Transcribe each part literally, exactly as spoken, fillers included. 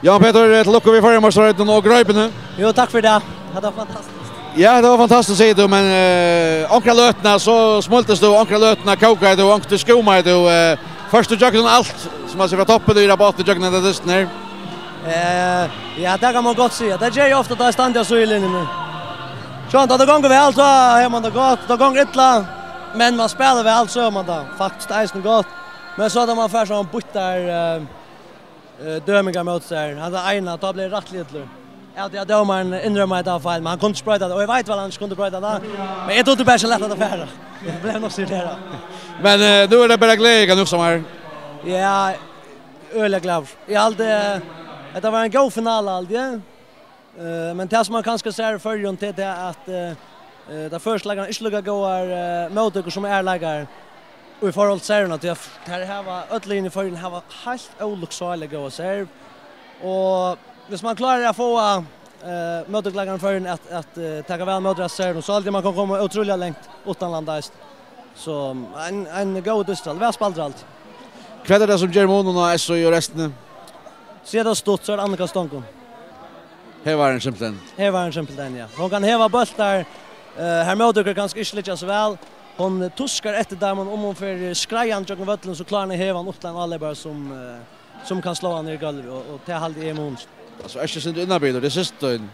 Jan Petur, eh, til lukku við føroyameistaraheitið og greipinum. Jú, takk fyri tað. Tað var fantastiskt. Ja, tað var fantastiskt, sigur tú, men, eh, onkrar løtur, so smíltist tú, onkrar løtur kókaði tú, onkrar skúmaði tú, eh, fyrst tú gjøgnum alt, sum man sær frá toppin, og í rabatt gjøgnum henda dystin her. Eh, ja, tað kann man gott siga. Tað ger eg ofta, tá eg standi á síðulinjuni. Sjálvt tá tað gongur væl, so hevur man tað gott. Tá tað gongur illa, men man spælir væl, so hevur man tað faktiskt eisini gott. Men so tá man fær sovorðnar býttar, eh, eh, dømingar móti sær. Hann, tað eina, tá bleiv eg rættiliga illur. Ja, tí at dómarin innrømmaði, at tað var feil, men hann kundi ikki broyta tað, og eg veit væl, hann ikki kundi broyta tað. Men eg dugdi bara ikki at lata tað fara. Eg bleiv nokk so irriterað. Men, eh, nú er tað bara gleði, kann eg hugsa mær. Ja, øgiliga glaður. Eg haldi, eh, hetta var ein góð finala, haldi eg. Eh, men tað, sum man kanska sær í Føroyum, tað er tað at, eh, eh, teir føroysku leikararnir eru ikki líka góðir, eh, móttøkur sum aðrir leikarar í forhold til servirnar, tí at f-, teir hava, øll liðini í Føroyum hava heilt ólukksáliga góðar serv, og viss man klárar at fáa, eh, móttøkuleikararnar í Føroyum at, at, eh, taka væl móti servum, so haldi eg man kann koma ótrúliga langt uttanlands eisini. So ein, ein góður dystur, væl spældur alt. Hvat er tað, sum ger munin á S Í og restini? Siga tað stutt, so er tað Annika Stonkum. Her var hann simpelthen. Her var hann simpelthen, ja. Hon kann heva bóltar, eh, har móttøkur kanska ikki liggja so væl. Hon, eh, tuskar eftir teimum, um hon fer, eh, skreiðan gjøgnum vøllin, so klárar hon at heva hann upp til ein áleypara sum, eh, sum kann sláa hann niður í gólvið, og, og tað haldi eg er munin. Altso, ert ikki sindur innanbilur, tað er systir tín.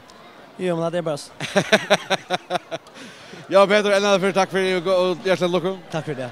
Jú, men tað er bara s- Jan Petur, enn einaferð takk fyri og, og hjartaliga til lukku. Takk fyri tað.